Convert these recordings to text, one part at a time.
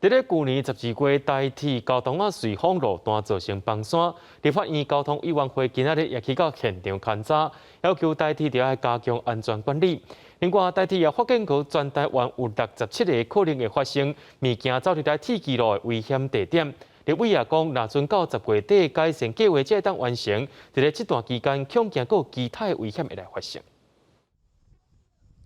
佇咧舊年12月，台鐵高塘仔瑞豐路段造成崩山，立法院交通委員會今仔日也去到現場勘查，要求台鐵著愛加強安全管理。另外，台鐵也發現過全台灣有67個可能會發生物件走入來鐵支路的危險地點。立委也講，若準到10月底改善計劃才會當完成，佇咧這段期間，恐驚閣有其他的危險會來發生。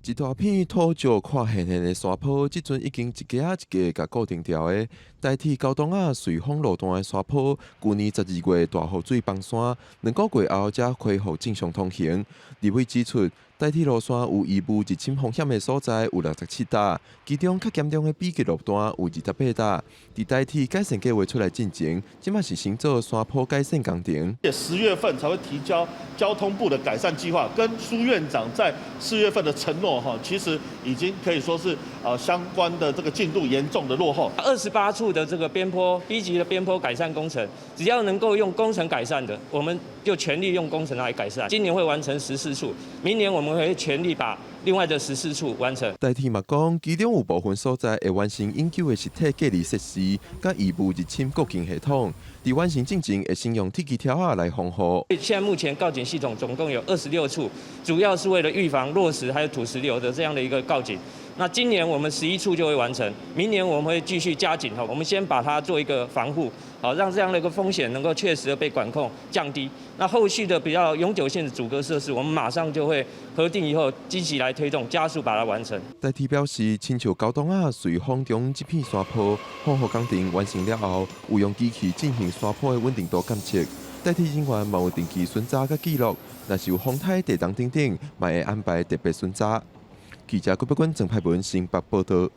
一大片土石看現現的山坡，這陣已經一格仔一格共固定牢的。台鐵高塘仔瑞豐路段的山坡，舊年12月大雨水崩山，2個月後才恢復正常通行。立委指出，台鐵路線有異物入侵風險的所在有67搭，其中較嚴重的 B 級路段有28搭。佇台鐵改善計劃出來進前，這馬是先做山坡改善工程。 10月份才會提交交通部的改善計劃，跟蘇院長在4月份的承諾，哈，其實已經可以說是相關的這個進度嚴重的落後。28處的這個邊坡 B 級的邊坡改善工程，只要能夠用工程改善的，我們就全力用工程來改善。今年會完成14處，明年我們會全力把另外的14處完成。台鐵嘛講，其中有部分所在會完成永久的實體隔離設施，佮異物入侵告警系統。佇完成進前，會先用鐵枝條仔來防護。現在目前告警系統總共有26處，主要是為了預防落石還有土石流的這樣的一個告警。那今年我們11處就會完成，明年我們會繼續加緊哈，我們先把它做一個防護，好讓這樣的一個風險能夠確實的被管控降低。那後續的比較永久性的阻隔設施，我們馬上就會核定以後，積極來推動，加速把它完成。台鐵表示，親像高塘仔瑞豐中這片山坡防護工程完成了後，有用機器進行山坡的穩定度檢測。台鐵人員嘛有定期巡查佮記錄，若是有風颱、地動等等，嘛會安排特別巡查。記者郭碧君、鄭派文新北報道。